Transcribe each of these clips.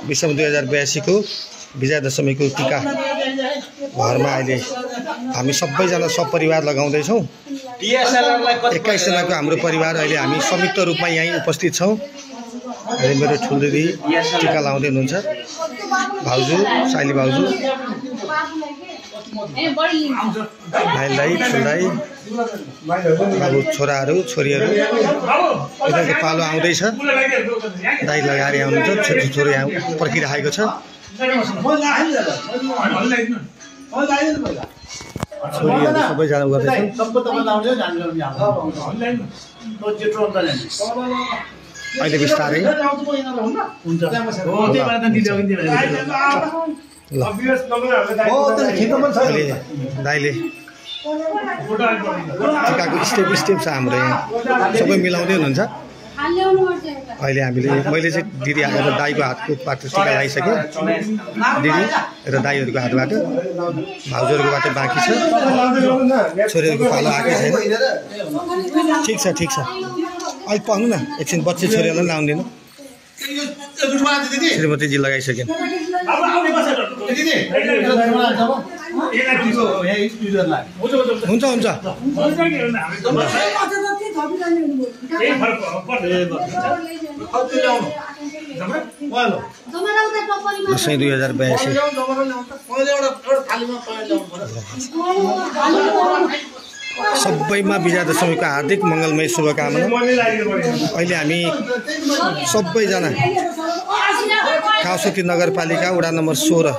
विषम 2082 को विजया दशमी को टीका घरमा अहिले हामी सबैजना सपरिवार लगाउँदैछौँ। 21 जनाको हाम्रो परिवार अहिले हामी संयुक्त रूपमा यहीँ उपस्थित छौँ। अहिले मेरो ठुल्दिदी टीका लाउँदै हुनुहुन्छ, भाउजू साइली भाउजू, भाइ दाइ ठुल्दाइ, अब छोराहरू छोरीहरू यिनीहरूको पालो आउँदैछ। दाइ लगाएर आउनुहुन्छ, छोरी छोरी पर्खिरहेको छ। छोरीहरू सबैजना गर्दैछन्। अहिले बिस्तारै दाइले टिकाको स्टेप छ हाम्रो यहाँ सबै मिलाउँदै हुनुहुन्छ। अहिले मैले चाहिँ दिदी आएर दाइको हातकोबाट टिका लगाइसकेँ, दिदी र दाइहरूको हातबाट, भाउजूहरूकोबाट बाँकी छ, छोरीहरूको पालो आएकै छैन। ठिक छ अहिले पाउनु न, एकछिन बच्चे छोरीहरूलाई लाउँदिनु। श्रीमतीजी लगाइसकेँ। हुन्छ दसैँ 2082 सबैमा विजया दशमीको हार्दिक मङ्गलमय शुभकामना। अहिले हामी सबैजना काउसती नगरपालिका वडा नम्बर 16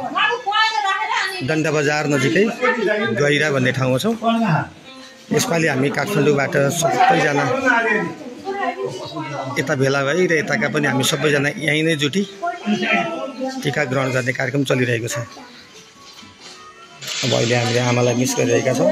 डन्डा बजार नजिकै गैरा भन्ने ठाउँमा छौँ। यसपालि हामी काठमाडौँबाट सबैजना यता भेला भई र यताका पनि हामी सबैजना यहीँ नै जुटी टीका ग्रहण गर्ने कार्यक्रम चलिरहेको छ। अब अहिले हामीले आमालाई मिस गरिरहेका छौँ।